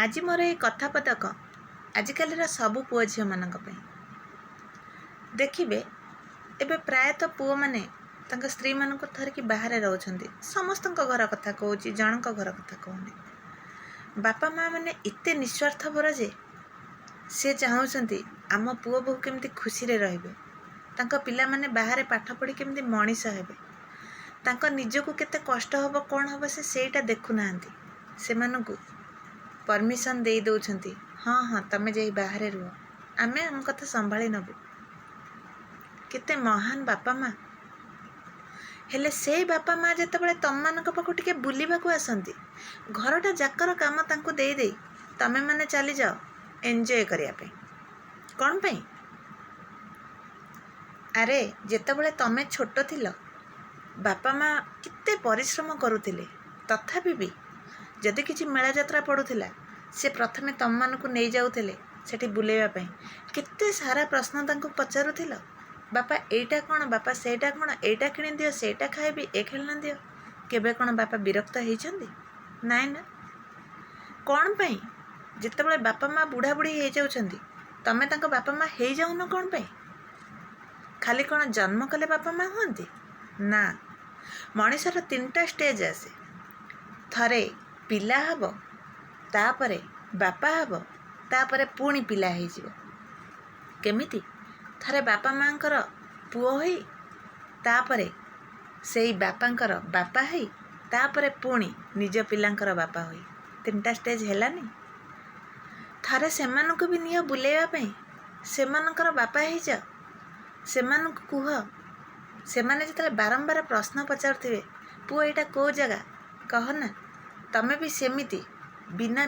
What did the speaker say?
ଆଜି ମୋର ଏଇ କଥା ପଦକ ଆଜିକାଲିର ସବୁ ପୁଅ ଝିଅମାନଙ୍କ ପାଇଁ। ଦେଖିବେ, ଏବେ ପ୍ରାୟତଃ ପୁଅମାନେ ତାଙ୍କ ସ୍ତ୍ରୀମାନଙ୍କୁ ଧରିକି ବାହାରେ ରହୁଛନ୍ତି। ସମସ୍ତଙ୍କ ଘର କଥା କହୁଛି, ଜଣଙ୍କ ଘର କଥା କହୁନି। ବାପା ମା' ମାନେ ଏତେ ନିସ୍ୱାର୍ଥପର ଯେ ସେ ଚାହୁଁଛନ୍ତି ଆମ ପୁଅ ବୋହୂ କେମିତି ଖୁସିରେ ରହିବେ, ତାଙ୍କ ପିଲାମାନେ ବାହାରେ ପାଠ ପଢ଼ି କେମିତି ମଣିଷ ହେବେ। ତାଙ୍କ ନିଜକୁ କେତେ କଷ୍ଟ ହେବ, କ'ଣ ହେବ, ସେ ସେଇଟା ଦେଖୁନାହାନ୍ତି। ସେମାନଙ୍କୁ ପରମିସନ୍ ଦେଇ ଦେଉଛନ୍ତି, ହଁ ହଁ, ତମେ ଯାଇ ବାହାରେ ରୁହ, ଆମେ ଆମ କଥା ସମ୍ଭାଳି ନେବୁ। କେତେ ମହାନ ବାପା ମା'! ହେଲେ ସେଇ ବାପା ମା' ଯେତେବେଳେ ତମମାନଙ୍କ ପାଖକୁ ଟିକେ ବୁଲିବାକୁ ଆସନ୍ତି, ଘରଟା ଯାକର କାମ ତାଙ୍କୁ ଦେଇଦେଇ ତମେମାନେ ଚାଲିଯାଅ ଏନ୍ଜୟ କରିବା ପାଇଁ। କ'ଣ ପାଇଁ? ଆରେ, ଯେତେବେଳେ ତମେ ଛୋଟ ଥିଲ, ବାପା ମା' କେତେ ପରିଶ୍ରମ କରୁଥିଲେ। ତଥାପି ବି ଯଦି କିଛି ମେଳା ଯାତ୍ରା ପଡ଼ୁଥିଲା, ସେ ପ୍ରଥମେ ତମମାନଙ୍କୁ ନେଇଯାଉଥିଲେ ସେଠି ବୁଲେଇବା ପାଇଁ। କେତେ ସାରା ପ୍ରଶ୍ନ ତାଙ୍କୁ ପଚାରୁଥିଲ, ବାପା ଏଇଟା କ'ଣ, ବାପା ସେଇଟା କ'ଣ, ଏଇଟା କିଣିଦିଅ, ସେଇଟା ଖାଇବି, ଏ ଖେଳନା ଦିଅ। କେବେ କ'ଣ ବାପା ବିରକ୍ତ ହେଇଛନ୍ତି? ନାଇଁ ନା। କ'ଣ ପାଇଁ ଯେତେବେଳେ ବାପା ମା' ବୁଢ଼ା ବୁଢ଼ୀ ହେଇଯାଉଛନ୍ତି, ତମେ ତାଙ୍କ ବାପା ମା' ହେଇଯାଉନ କ'ଣ ପାଇଁ? ଖାଲି କ'ଣ ଜନ୍ମ କଲେ ବାପା ମା' ହୁଅନ୍ତି? ନା, ମଣିଷର ତିନିଟା ଷ୍ଟେଜ୍ ଆସେ। ଥରେ ପିଲା ହେବ, ତାପରେ ବାପା ହେବ, ତାପରେ ପୁଣି ପିଲା ହେଇଯିବ। କେମିତି? ଥରେ ବାପା ମାଆଙ୍କର ପୁଅ ହୋଇ, ତାପରେ ସେଇ ବାପାଙ୍କର ବାପା ହେଇ, ତାପରେ ପୁଣି ନିଜ ପିଲାଙ୍କର ବାପା ହୋଇ। ତିନିଟା ଷ୍ଟେଜ୍ ହେଲାନି? ଥରେ ସେମାନଙ୍କୁ ବି ନିଅ ବୁଲେଇବା ପାଇଁ, ସେମାନଙ୍କର ବାପା ହେଇଯାଅ। ସେମାନଙ୍କୁ କୁହ, ସେମାନେ ଯେତେବେଳେ ବାରମ୍ବାର ପ୍ରଶ୍ନ ପଚାରୁଥିବେ, ପୁଅ ଏଇଟା କେଉଁ ଜାଗା, କହ ନା, ତମେ ବି ସେମିତି ବିନା